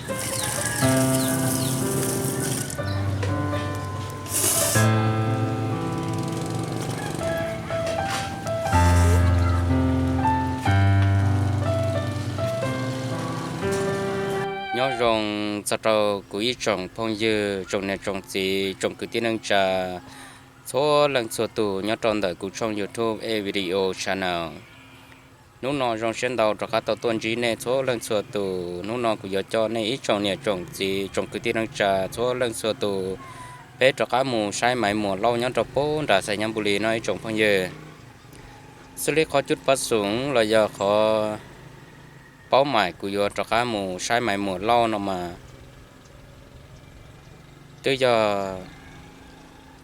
Nyob zoo txog rau kuv ib tsoom phooj ywg, tsoom niam tsoom txiv, tsoom kwv tij neej tsa, txhua leej txhua tus nyob rau ntawm kuv tshooj YouTube Ed Video Channel. Hnub no zoo siab ntau rov qab tau tuaj ntsib nej txhua leej txhua tus. Hnub no kuv yuav coj nej ib tsoom niam tsoom txiv, tsoom kwv tij neej tsa txhua leej txhua tus, peb rov qab mus saib Maiv Muas Lauj nyob rau pem nram Xais Nyab Npus Lis no ib tsoom phooj ywg. Xws li qhov cub pab xoom los yog qhov paub mas kuv yuav rov qab mus saib Maiv Muas Lauj no mas twb yog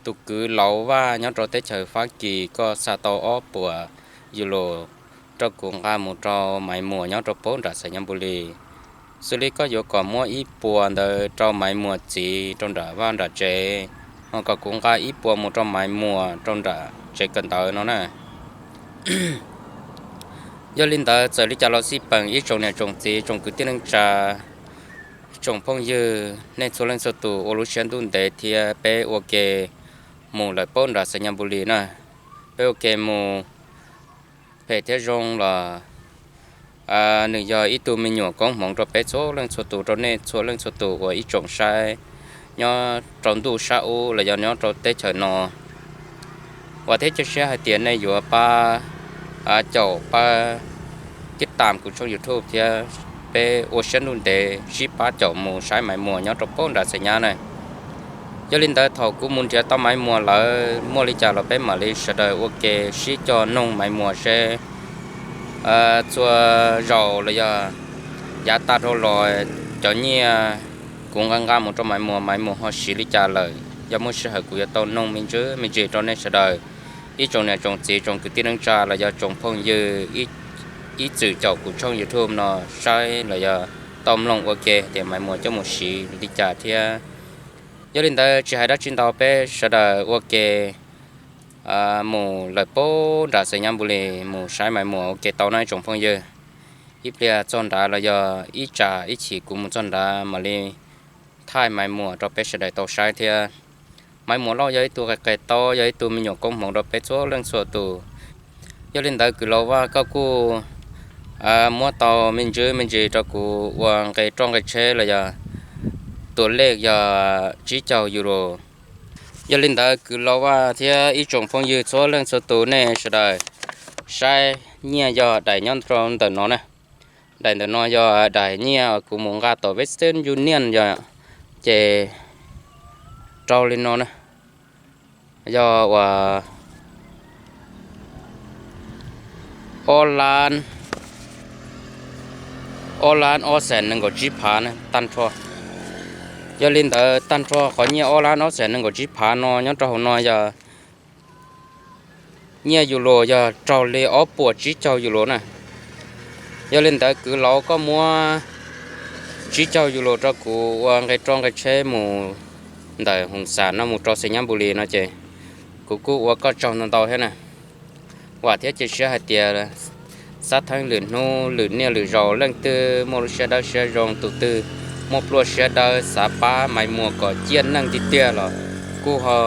tus kwv Lauj Vaj nyob rau teb chaws Fab Kis, koj xa tau ob puas yus lus rau kuv nqa mus rau Maiv Muas nyob rau pem nram Xais Nyab Npus Lis. Xws li koj yuav kom muab ib puas ntawd rau Maiv Muas txiv rau nram vaj nram tsev, ho kom kuv nqa ib puas mus rau Maiv Muas rau nram tsev kawm ntawv no na. Yog li ntawd txawm li cas los xij peem ib tsoom niam tsoom txiv, tsoom kwv tij neej tsa, tsoom phooj ywg, nej txhua leej txhua tus ua lub siab ntuj ntev thiab peb ua ke mus lawm pem nram Xais Nyab Npus Lis na. Peb ua ke mus phem thiab zoo los nws yog ib tug me nyuam koob hmoov rau peb txhua leej txhua tus, rau nej txhua leej txhua tus uas ib tsoom saib nyob rau ntuj sab ub los yog nyob rau teb chaws no. Vam thiab cia siab hais tias nej yuav pab caum pab tib tam kuv tshooj YouTube thiab peb ua siab ntuj ntev sib pab caum mus saib Maiv Muas nyob rau pem nram Xais Nyab na. Yog li ntawd thaum kuv mus nrhiav tau Maiv Muas lawm, muaj li cas los peb mam li sawv daws ua ke sib cog noog Maiv Muas seb txhua zaus los yog yav tag dhau los cov nyiaj kuv nqa nqa mus rau Maiv Muas, Maiv Muas ho siv li cas lawm. Yog muaj sij hawm kuv yuav tau noog me ntsis me ntsis rau nej sawv daws, ib tsoom niam tsoom txiv, tsoom kwv tij neej tsa los yog tsoom phooj ywg ib txwm caum kuv tshooj YouTube no saib los yog tau mloog ua ke tias Maiv Muas coj mus siv li cas thiab. Yog li ntawd tsis hais dab tsi ntau, peb sawv daws ua ke mus lawm pem nram Xais Nyab Npus Lis mus saib Maiv Muas ua ke tau no ib tsoom phooj ywg. Ib pliag txog nrad los yog ib tsam ib chim kuv mus txog nrad mam li thaij Maiv Muas rau peb sawv daws tau saib thiab. Maiv Muas Lauj yog ib tug qe qe taub, yog ib tug me nyuam koob hmoov rau peb txhua leej txhua tus. Yog li ntawd kwv Lauj Vaj koj kuj muab tau me ntsis me ntsis rau kuv ua nqe roj nqe tsheb los yog tus lej yog tsib caug euro. Yog li ntawd kwv Lauj Vaj thiab ib tsoom phooj ywg txhua leej txhua tus nej sawv daws saib nyiaj yog daim nyob rau ntawm no na. Daim ntawm no yog daim nyiaj kuv mus nqa tom Western Union yog, ces raug li no na, yog uas ob lab, ob lab ob xees nees nkaum tsib phav na tag nrho. Yog li ntawd tag nrho qhov nyiaj ob lab ob xees nees nkaum tsib phav no nyob rau hauv no yog nyiaj euro yog raug li ob puas tsib caug euro na. Yog li ntawd kwv Lauj koj muab tsib caug euro rau kuv ua nqe roj nqe tsheb mus ntawm Hoos Xas no mus rau Xais Nyab Npus Lis no ces kuv kuj ua koj tsaug ntau ntau thiab na. Vam thiab cia siab hais tias xav theej lwm hnub lwm niaj lwm zaus leej twg muaj lub siab dawb siab zoo, tus twg muaj pluaj siab dawb xav pab Maiv Muas kom ciaj neej tiag tiag los kuj ho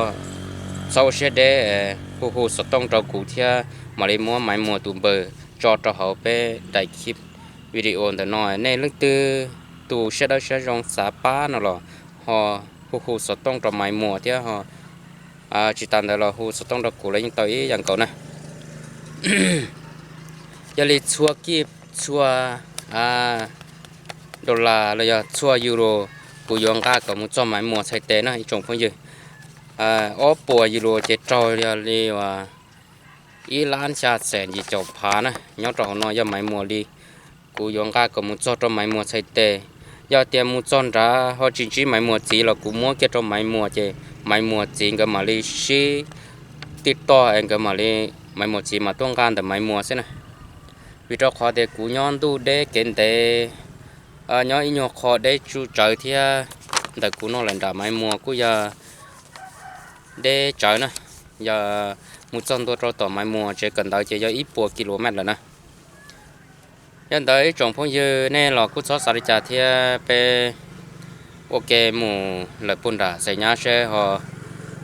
txhob ua siab deb, hu hu xov tooj rau kuv thiab mam li muab Maiv Muas tus npawb tso rau hauv peb daim video ntawm no. Nej leej twg tus siab dawb siab zoo xav pab no los ho hu hu xov tooj rau Maiv Muas thiab ho tsis tas ntawd los hu xov tooj rau kuv los yeej tau ib yam nkaus na. Yog li txhua kij txhua dollar los yog txhua euro kuv yuav nqa kom mus txog Maiv Muas txhais tes na ib tsoom phooj ywg. Ob puas euro ces raug yog li ib lab xya xees yim caum phav na, nyob rau hauv no yog Maiv Muas li. Kuv yuav nqa kom mus txog rau Maiv Muas txhais tes. Yog tias mus txog nrad ho tsis ntsib Maiv Muas txiv los kuv muab kiag rau Maiv Muas ces Maiv Muas txiv nkawd mam li sib tij toj es nkawd mam li, Maiv Muas txiv mam tuaj nqa ntawm Maiv Muas xwb na. Vim rau qhov tias kuv nyob ntuj deb kev ntev, nyob ib nyuag qho deb tsuj tsawv thiab, ntawm kuv no lawm nram Maiv Muas kuj yog deb tsawv na. Yog mus txog ntua rau tom Maiv Muas tsev kawm ntawv ces yog ib puas ki lu mev lawm na. Yog ntawd ib tsoom phooj ywg, nej los kuj txhob xav li cas thiab, peb ua ke mus lawm puag nram Xais Nyab seb ho.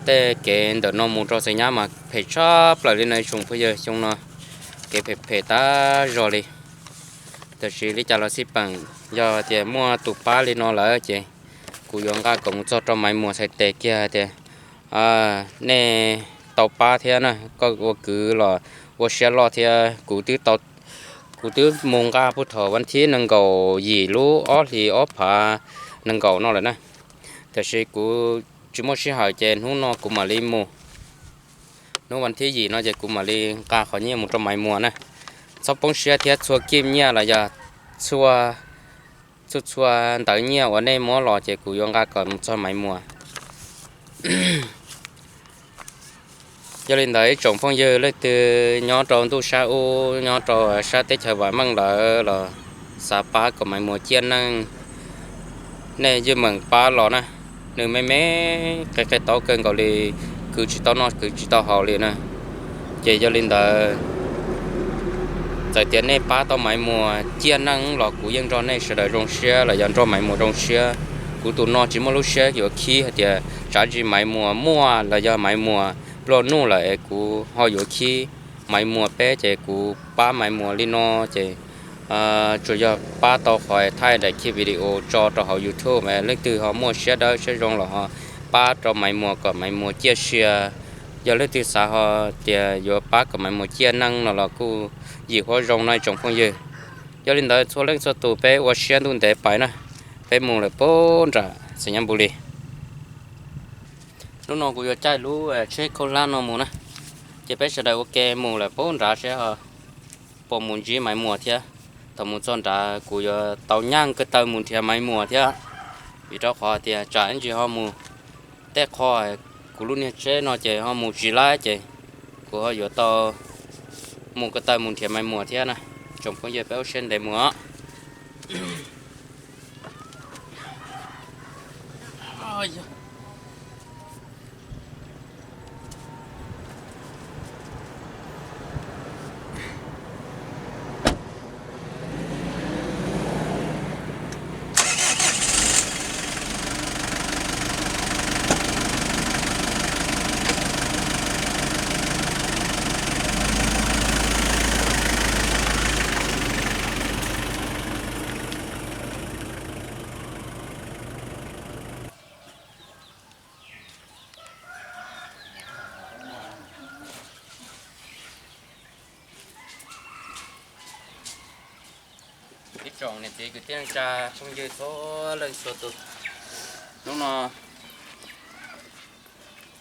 Tej kev ntawm no mus rau Xais Nyab mas phem tshaj plaws li no ib tsoom phooj ywg, xyoo no kev phem phem tag zog li. Tiam sis li cas los xij peem, yog tias muaj tus pab li no lawm ces kuv yuav nqa kom mus txog rau Maiv Muas txhais tes kiag hais tias, nej tau pab thiab na, koj ua kwv los ua siab loj thiab. Kuv twb tau, kuv twb mus nqa puag thaum vas thib nees nkaum yim lub ob hlis ob phav nees nkaum no lawm na, tiam sis kuv tsis muaj sij hawm ces hnub no kuv mam li mus. Hnub vas thib yim no ces kuv mam li nqa qhov nyiaj mus rau Maiv Muas na. Txhob poob siab thiab, txhua kij nyiaj los yog txhua, txhua txhua ntawv nyiaj uas nej muab los ces kuv yuav nqa kom mus txog Maiv Muas. Yog li ntawd ib tsoom phooj ywg leej twg nyob rau ntuj sab ub, nyob rau sab teb chaws Vam Meej lawm los xav pab kom Maiv Muas ciaj neej, nej yeej meem pab los na. Nws me me, qe qe taub kawg nkaus li, kwv tsis tau noj kwv tsis tau haus li na. Ces yog li ntawd, txawm tias nej pab tau Maiv Muas ciaj neej los kuv yeej nrog nej sawv daws zoo siab los yog nrog Maiv Muas zoo siab. Kuv tus no tsis muaj lub siab yuav khib hais tias tsam ntsis Maiv Muas muaj los yog Maiv Muas ploj nuj lawm es kuv ho yuav khib Maiv Muas peb, ces kuv pab Maiv Muas li no ces tsuas yog pab tau qhov thaij daim khiv video tso rau hauv YouTube. Leej twg ho muaj siab dawb siab zoo los ho pab rau Maiv Muas kom Maiv Muas ciaj sia. Yog leej twg xav ho tias yuav pab kom Maiv Muas ciaj neej no los kuj yim huab zoo no ib tsoom phooj ywg. Yog li ntawd txhua leej txhua tus peb ua siab ntuj ntev pais na, peb mus lawm puag nram Xais Nyab Npus Lis. Hnub no kuv yuav caij lub tsheb khaub hlab no mus na, ces peb sawv daws ua ke mus lawm puag nrad seb ho puas mus ntsib Maiv Muas thiab. Thaum mus txog nrad kuv yuav tau nyaj ko taw mus nrhiav Maiv Muas thiab, vim rau qhov tias tsam ib ntsis ho mus tej qho kuv lub niag tsheb no ces ho mus tsis laib ces kuv ho yuav tau mus ko taw mus nrhiav Maiv Muas thiab na. Tsoom phooj ywg peb ua siab ntev mus os. Ib tsoom niam txiv kwv tij neej tsa phooj ywg txhua leej txhua tus, hnub no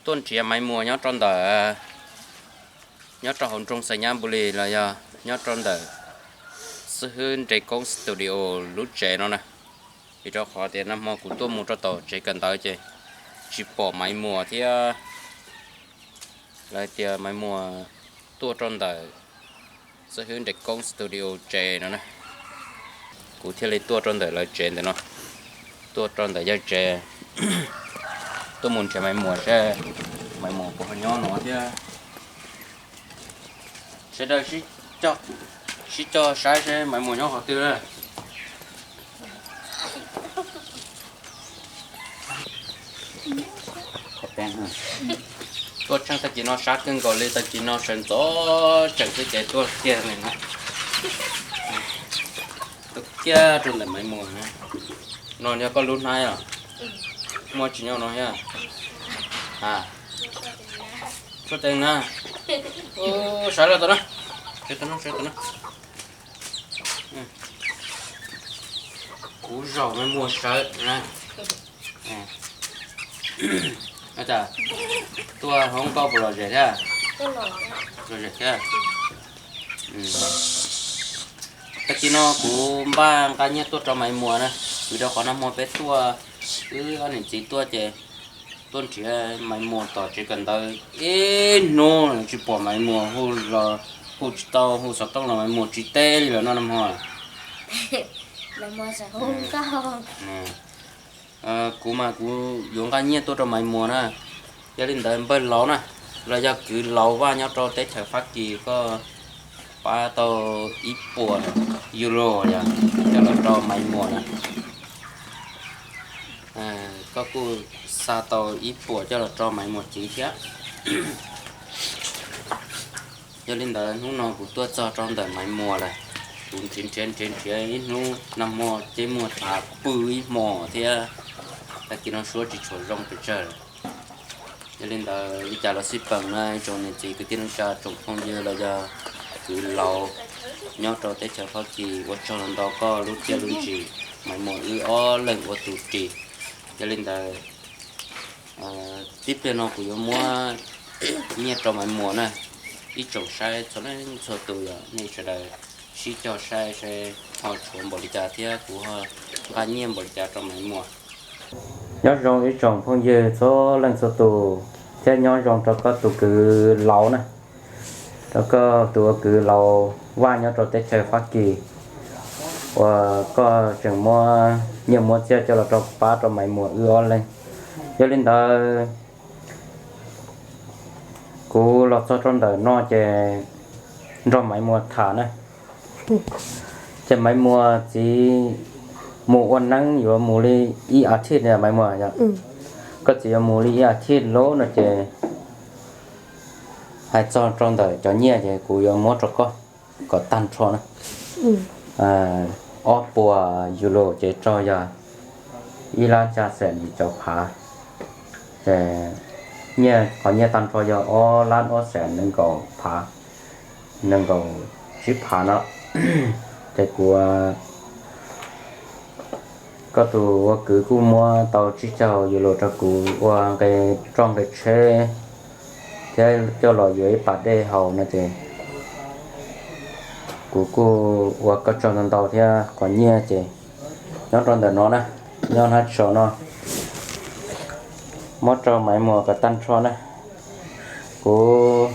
tuaj nrhiav Maiv Muas nyob rau ntawm, nyob rau hauv nroog Xais Nyab Npus Lis los yog nyob rau ntawm xib hwb Nres Koob Studio lub tsev no na. Vim rau qhov tias nag hmo kuv tuaj mus rau tom tsev kawm ntawv ces tsis pom Maiv Muas thiab. Lawv tias Maiv Muas tuaj rau ntawm xib hwb Nres Koob Studio tsev no na. Kuv thiaj li tuaj rau ntawm lawv tsev ntawm no, tuaj rau ntawm yawg tsev, tuaj mus nrhiav Maiv Muas seb Maiv Muas puas ho nyob no thiab. Sawv daws sib cog saib seb Maiv Muas nyob qhov twg. Tuaj tseem tag kis no sab kawg nkaus li, tag kis no sawv ntxov tseem xwb ces tuaj kiag li na. Tuaj kiag rau ntawm Maiv Muas na. No yog koj lub hnab os? Muaj tsis nyob no thiab? A, tuaj tseem na. Sawv los tau na. Sawv tau na, sawv tau na. Kuv zaum Maiv Muas sawv na. Tuaj hoob nkauj puas lom zem thiab? Lom zem thiab. Tag kis no kuv npaj nqa nyiaj tuaj rau Maiv Muas na, vim rau qhov nag hmo peb tuaj, wb ob niam txiv tuaj ces tuaj nrhiav Maiv Muas tom tsev kawm ntawv ib hnub tsis pom Maiv Muas, hu los hu tsis tau, hu xov tooj los Maiv Muas tsis teb li lawm no nag hmo. Kuv mas kuv yuav nqa nyiaj tuaj rau Maiv Muas na. Yog li ntawd npawg Lauv na, los yog kwv Lauv Vaj nyob rau teb chaws Fab Kis, koj pab tau ib puas na. Euro yog coj los rau Maiv Muas na. Koj kuj xa tau ib puas coj los rau Maiv Muas txiv thiab. Yog li ntawd hnub no kuv tuaj txog rau ntawm Maiv Muas lawm, kuv nrhiav nrhiav nrhiav nrhiav ib hnub nag hmo ces muaj thav pw ib hmos thiab, tag kis no suab tsis tshua zoo pes tsawg lawm. Yog li ntawd li cas los xij peem na ib tsoom niam txiv kwv tij neej tsa tsoom phooj ywg los yog kwv laus nyob rau teb chaws Fab Kis, ua tsaug ntau koj lub caij lub ntsis, Maiv Muas wb ob leeg ua tus ris. Yog li ntawd tib pliag no kuv yuav muab nyiaj rau Maiv Muas na. Ib tsoom saib txhua leej txhua tus yog nej sawv daws sib cog saib saib ho tshuav npaum li cas thiab kuv ho nqa nyiaj npaum li cas rau Maiv Muas. Nyob zoo ib tsoom phooj ywg txhua leej txhua tus, thiab nyob zoo rau koj tus kwv laus na, rau koj tus ua kwv laus Vaj nyob rau teb chaws Fab Kis, uas koj tseem muab nyiaj muab txiaj coj los rau pab rau Maiv Muas wb ob leeg. Yog li ntawd kuv los txog rau ntawm no ces nrog Maiv Muas tham na. Ces Maiv Muas txiv mus ua neeb yuav mus li ib as thiv na Maiv Muas, koj txiv yuav mus li ib as thiv lawm no ces hais txog rau ntawm cov nyiaj ces kuv yuav muab rau koj kom tag nrho na. Ob puas yus lus ces tso yog ib lab xya xees yim caum phav. Ces nyiaj, qhov nyiaj tag nrho yog ob lab ob xees nees nkaum phav, nees nkaum tsib phav no. Ces kuv, koj tus ua kwv kuj muab tau tsib caug yus lus rau kuv ua nqe roj nqe tsheb thiab coj los yuav ib pas dej haus no ces kuv kuj ua koj tsaug ntau ntau thiab. Qhov nyiaj ces nyob rau ntawm no na, nyob hnab tso no, muab rau Maiv Muas kom tag nrho na. Kuv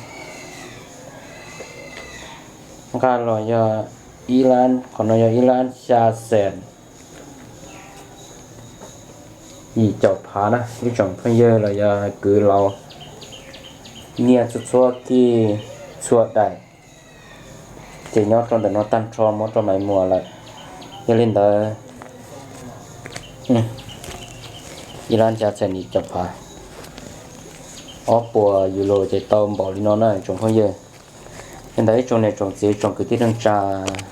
nqa los yog ib lab, qhov no yog ib lab xya xees yim caum phav na ib tsoom phooj ywg los yog kwv laus, nyiaj txhua txhua kij txhua daim ces nyob rau ntawm no tag nrho muab rau Maiv Muas lawm. Yog li ntawd ib lab xya xees yim caum phav, ob puas yus lus ces tau npaum li no na tsoom phooj ywg. Li ntawd ib tsoom niam tsoom txiv tsoom kwv tij neej tsa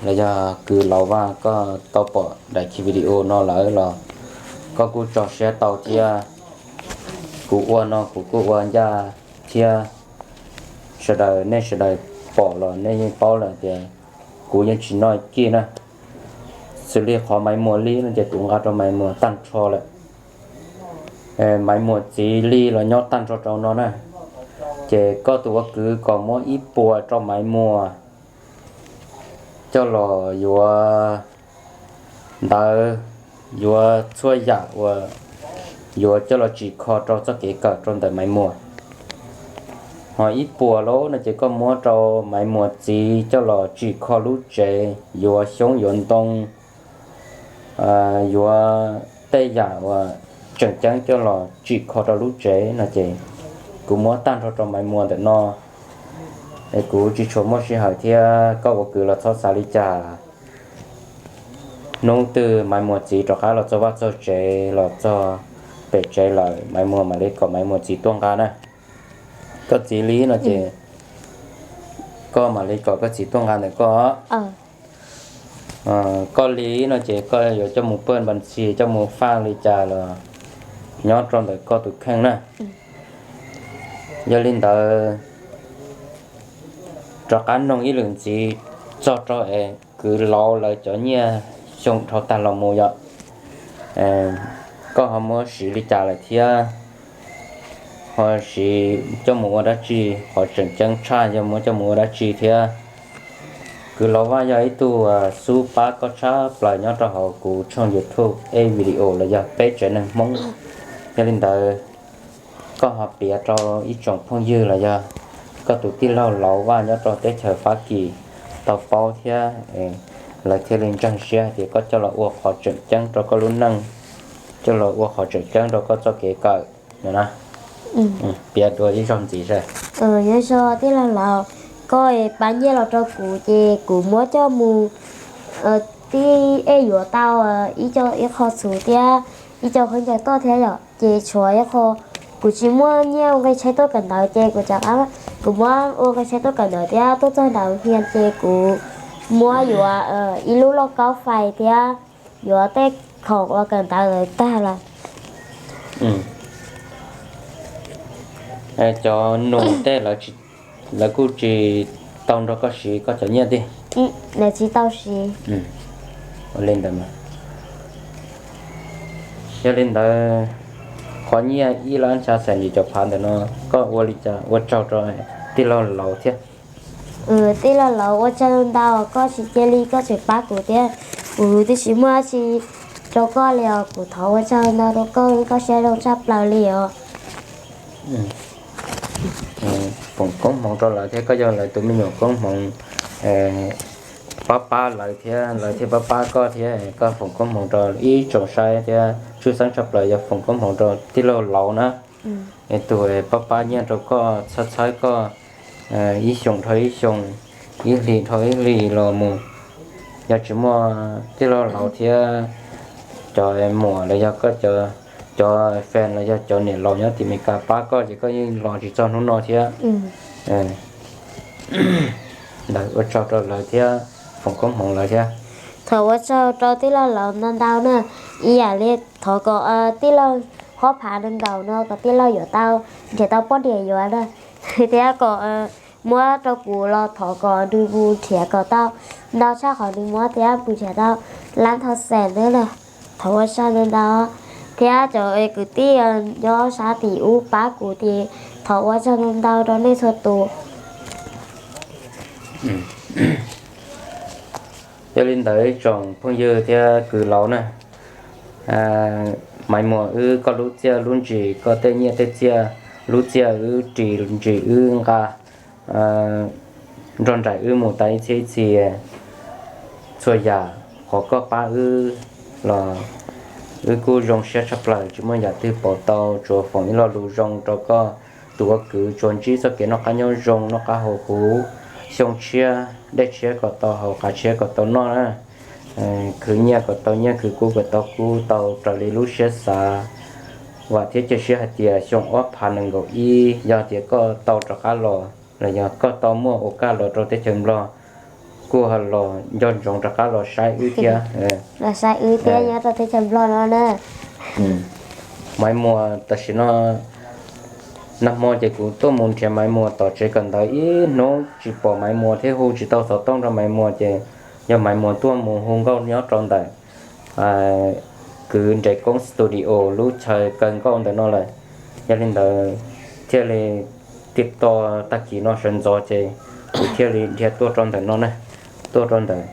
los yog kwv laus Vaj, koj tau pom daim video no lawm los koj kuj tso siab tau thiab. Kuv ua no kuv kuj ua ncaj thiab. Sawv daws, nej sawv daws pom los nej yeej paub lawm tias kuv yeej tsis noj kij na. Xws li qhov Maiv Muas li no ces kuv nqa rau Maiv Muas tag nrho lawm. Maiv Muas txiv li los nyob tag nrho rau no na. Ces koj tus ua kwv kom muab ib puas rau Maiv Muas coj los yuav ntawv, yuav txhua yam uas yuav coj los tsim kho rau txoj kev kawm rau ntawm Maiv Muas. Ho ib puas lawm no ces koj muab rau Maiv Muas txiv coj los tsim kho lub tsev, yuav xyoob yuav ntoo, yuav tej yam uas tseem ceeb coj los tsim kho rau lub tsev no ces kuv muab tag nrho rau Maiv Muas ntawm no. Es kuv tsis tshua muaj sij hawm thiab, koj ua kwv los txhob xav li cas. Hnub twg Maiv Muas txiv rov qab los txog vaj txog tsev los txog pem tsev lawm, Maiv Muas mam li kom Maiv Muas txiv tuaj nqa na. Koj txiv li no ces koj mam li kom koj txiv tuaj nqa ntawm koj. Koj li no ces koj yuav coj mus paj npas ntxhi, coj mus faj li cas los nyob rau ntawm koj tus kheej na. Yog li ntawd rov qab noog ib lwm ntxiv txog rau es kwv laus lawv cov nyiaj xyoo dhau tag los mus yom, koj ho muab siv li cas lawm thiab, ho siv coj mus ua dab tsi, qhov tseem ceeb tshaj yog muab coj mus ua dab tsi thiab. Kwv laus Vaj yog ib tug xub pab koj tshaj plaws nyob rau hauv kuv tshooj YouTube ej video los yog peb tsev neeg Hmoob. Yog li ntawd koj ho piav rau ib tsoom phooj ywg los yog koj tus tij laug laus Vaj nyob rau teb chaws Fab Kis tau paub thiab, lawv thiaj li ntseeg siab hais tias koj coj los ua qhov tseem ceeb rau koj lub neej, coj los ua qhov tseem ceeb rau koj txoj kev kawm no na. Piav dua ib zaug ntxiv seb. Nyob zoo tij laug laus, koj pab nyiaj los rau kuv ces kuv muab coj mus Tib ej yuav tau ib co ib qho txhuv thiab ib co khaub ncaws toj thiab yom, ces tshuav ib qho kuv tsis muaj nyiaj ua nqi tsheb tuaj kawm ntawv ces kuv rov qab, kuv muab ua nqi tsheb tuaj kawm ntawv thiab tuaj txog ntawm hias ces kuv muab yuav ib lub lauj kaub fais thiab yuav tej khoom ua kawm ntawv lawm tag lawm. Cov nus tej lawv kuj tsis tau nrog koj siv koj cov nyiaj tiag. Lawv tsis tau siv. Ua li ntawd, yog li ntawd qhov nyiaj ib lab ntsha xees yim caum phav ntawm no koj ua li cas ua tsaug rau tij laug Lauv thiab? Tij laug Lauv, ua tsaug ntau, koj tsis cia li koj tseem pab kuv thiab, kuv twb tsis muaj dab tsi rau koj li os, kuv thov ua tsaug ntau rau koj, koj siab zoo tshaj plaws li os. Foom koob hmoov rau lawv thiab, koj yog lawv tus me nyuam koob hmoov, pab pab lawv thiab lawv thiaj pab pab koj thiab, koj foom koob hmoov rau ib tsoom saib thiab tshwj xeeb tshaj plaws yog foom koob hmoov rau tij laug Lauv na. Tus pab pab nyiaj rau koj, txhawb txhawb koj ib xyoos dhau ib xyoos, ib hlis dhau ib hlis los mus. Yog tsis muaj tij laug Lauv thiab cov muam los yog koj cov fans los yog cov niam laus nyob tim Meskas pab koj ces koj yeej los tsis txog hnub no thiab. Ntawd ua tsaug rau lawv thiab foom koob hmoov lawv thiab. Thov ua tsaug rau tij laug Lauv ntau ntau na, ib yam li thov kom tij laug Huab Phav nees nkaum no kom tij laug yuav tau, nrhiav tau poj niam yuav na, thiab kom muab rau kuv los thov kom nws mus nrhiav kom tau ntau tshaj qhov nws muab thiab mus nrhiav tau lab thau xees na. Thov ua tsaug ntau ntau thiab cov kwv tij nyob sab tim ub pab kuv ces thov ua tsaug ntau ntau rau nej txhua tus. Yog li ntawd tsoom phooj ywg thiab kwv Lauv na, Maiv Muas wb koj lub txiaj lub ntsis, koj tej nyiaj tej txiaj, lub txiaj wb ris ntsis wb nqa, nrog nraim wb mus tas ib txhiab ib txhis. Txhua yam qhov koj pab wb los wb kuj zoo siab tshaj plaws, tsis muaj yam twg pauv tau, tsuas foom ib lo lus zoo rau koj tus ua kwv tsuas ntsib txoj kev noj qab nyob zoo, noj qab haus huv, xyoo tshiab dej tshiab kom tau haus, qav tshiab kom tau noj na. Khwv nyiaj kom tau nyiaj, khwv kub kom tau kub, tau raws li lub siab xav. Vam thiab cia siab hais tias xyoo ob phav nees nkaum ib yog tias koj tau rov qab los los yog koj tau muaj ua kaj los rau teb chaws Nplog, kuj ho los nco ntsoov rov qab los saib wb thiab. Los saib wb thiab nyob rau teb chaws Nplog no na. Maiv Muas tam sim no, nag hmo ces kuv tuaj mus nrhiav Maiv Muas tom tsev kawm ntawv ib hnub tsis pom Maiv Muas thiab hu tsis tau xov tooj rau Maiv Muas ces yog Maiv Muas tuaj mus hu nkauj nyob rau ntawm kwv Nres Koob Studio lub chaw kaw nkauj ntawm no lawm. Yog li ntawd thiaj li tib to tag kis no sawv ntxov ces kuv thiaj li dhia tuaj rau ntawm no na, tuaj rau ntawm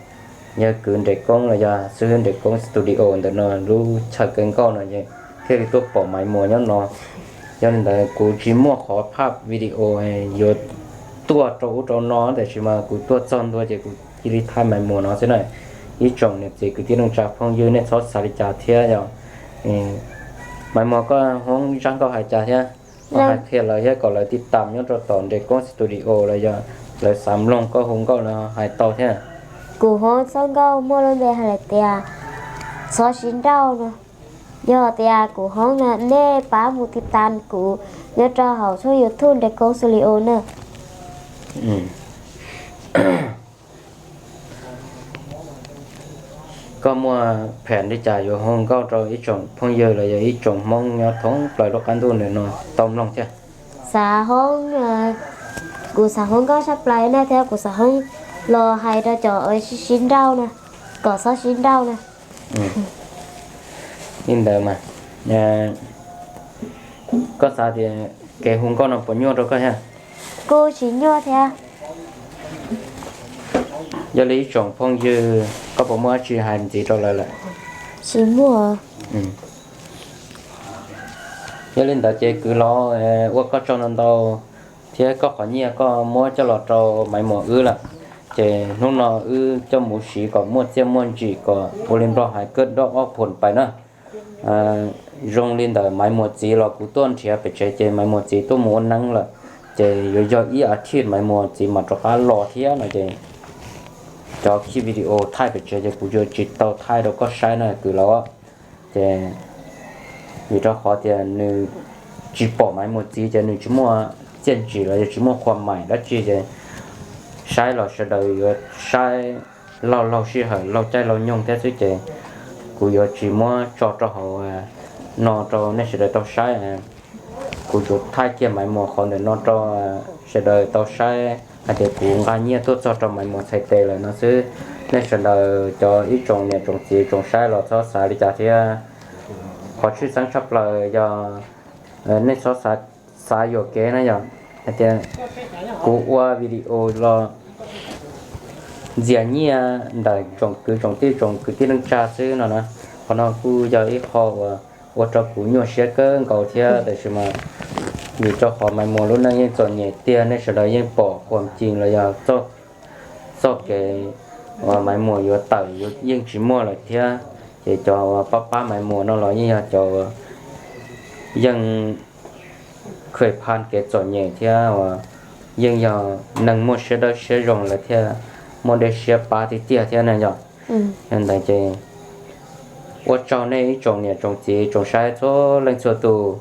yog kwv Nres Koob los yog xib hwb Nres Koob Studio ntawm no lub chaw kaw nkauj no es thiaj li tuaj pom Maiv Muas nyob no. Yog li ntawd kuv tsis muaj qhov phaj video yuav tuaj rau ub rau no, tiam sis mas kuv tuaj txog ntua ces kuv cia li thaij Maiv Muas no xwb na. Ib tsoom niam txiv kwv tij neej tsa phooj ywg nej txhob xav li cas thiab yog Maiv Muas koj hoob zaj nkauj hais cas thiab, hais qhia lawv thiab kom lawv tiv tam nyob rau tom Nres Koob Studio los yog lawv xav mloog koj hu nkauj lawv hais tau thiab. Kuv hoob zaj nkauj muaj lub npe hais tias Txhob Sib Nrauj no. Yog tias kuv hoob no nej pab mus tiv tam kuv nyob rau hauv tshooj YouTube Nres Koob Studio na. Koj muaj phem li cas yuav hu nkauj rau ib tsoom phooj ywg los yog ib tsoom Hmoob nyob thoob plaws lub qab ntuj ntawm no tau mloog thiab? Xav hoob, kuv xav hoob nkauj tshaj plaws na thiab kuv xav hoob los hais rau cov sib sib nrauj na, kom txhob sib nrauj na. Li ntawd mas, koj xav tias kev hu nkauj no puas nyuaj rau koj thiab? Kuj tsis nyuaj thiab. Yog li ib tsoom phooj ywg, koj puas muaj dab tsi hais ntxiv rau lawv lawm? Tsis muaj. Yog li ntawd ces kwv Lauv, ua koj tsaug ntau ntau thiab koj qhov nyiaj koj muab coj los rau Maiv Muas wb lawm. Ces hnub no wb coj mus siv kom muaj txiaj muaj ntsim kom ua li Nplog hais kawg dob ob phuam pais na. Zoo li ntawm Maiv Muas txiv los kuv tuaj nrhiav pem tsev ces Maiv Muas txiv tuaj mus ua neeb lawm. Ces yuav yog ib as thiv Maiv Muas txiv mam rov qab los thiab no ces cov khij video thaij pem tsev ces kuv yuav tsis tau thaij rau koj saib no kwv Lauj. Ces vim rau qhov tias nws tsis pom Maiv Muas txiv ces nws tsis muaj txiaj ntsim los yog tsis muaj qhua maim dab tsi ces saib los sawv daws yuav saib laug laug sij hawm laug caij laug nyoog thiab xwb ces kuv yuav tsis muab tso rau hauv no rau nej sawv daws tau saib. Kuv tsuas thaij kiag Maiv Muas qhov ntawm no rau sawv daws tau saib hais tias kuv nqa nyiaj tuaj txog rau Maiv Muas txhais tes lawm no xwb. Nej sawv daws cov ib tsoom niam tsoom txiv tsoom saib los txhob xav li cas thiab. Qhov tshwj xeeb tshaj plaws yog nej txhob xav yuam kev na yog hais tias kuv ua video los ntxias nyiaj ntawm tsoom kwv tsoom tij tsoom kwv tij neej tsa xwb no na. Qhov no kuj yog ib qho uas ua rau kuv nyuaj siab kawg nkaus thiab tiam sis mas vim rau qhov Maiv Muas lub neej yeej txom nyem tiag nej sawv daws yeej pom quas ci los yog txoj kev uas Maiv Muas yuav tawm yeej tsis muaj lawm thiab. Ces cov uas pab pab Maiv Muas no los yeej yog cov uas yeej kha pha kev txom nyem thiab uas yeej yog neeg muaj siab dawb siab zoo lawv thiaj muaj dej siab pab tiag tiag thiab na yog. Yog ntawd ces ua tsaug nej ib tsoom niam tsoom txiv tsoom saib txhua leej txhua tus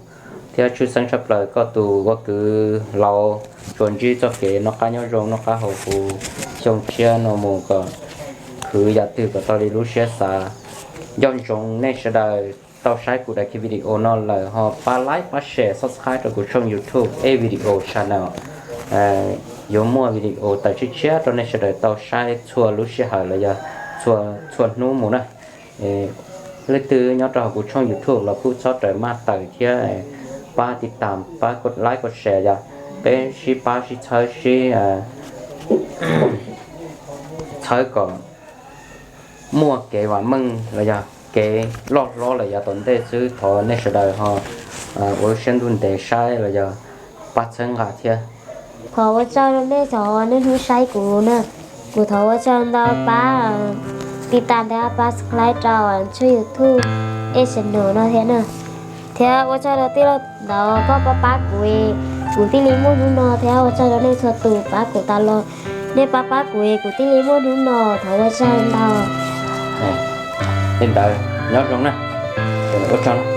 thiab tshwj xeeb tshaj plaws koj tus ua kwv Lauj tsuas ntsib txoj kev noj qab nyob zoo noj qab haus huv xyoo tshiab no mus kom khwv yam twg kom tau li lub siab xav. Nco ntsoov nej sawv daws tau saib kuv daim video no lawm ho pab like pab share subscribe rau kuv tshooj YouTube Ej Video Channel. Yuav muaj video tawm tshiab tshiab rau nej sawv daws tau saib txhua lub sij hawm los yog txhua hnub mus na. Leej twg nyob rau hauv kuv tshooj YouTube los kuj txhob rawm maj tawm thiab pab tiv tam pab like share yog peb sib pab sib txhawb sib txhawb kom muaj kev vam meej los yog kev loj hlob lawm yav tom ntej xwb. Thov nej sawv daws ho ua lub siab ntuj ntev saib los yog pab txhawb nqa thiab. Thov ua tsaug rau nej cov niaj hnub saib kuv na. Kuv thov ua tsaug ntau pab tiv tam thiab pab subscribe rau tshooj YouTube Ej Channel no thiab na. Thiab ua tsaug rau tij laug ntawd koj pab pab kuv, kuv thiaj li muaj hnub no thiab ua tsaug rau nej txhua tus pab kuv tas los. Nej pab pab kuv kuv thiaj li muaj hnub no, thov ua tsaug ntau. Li ntawd nyob zoo na, ua tsaug.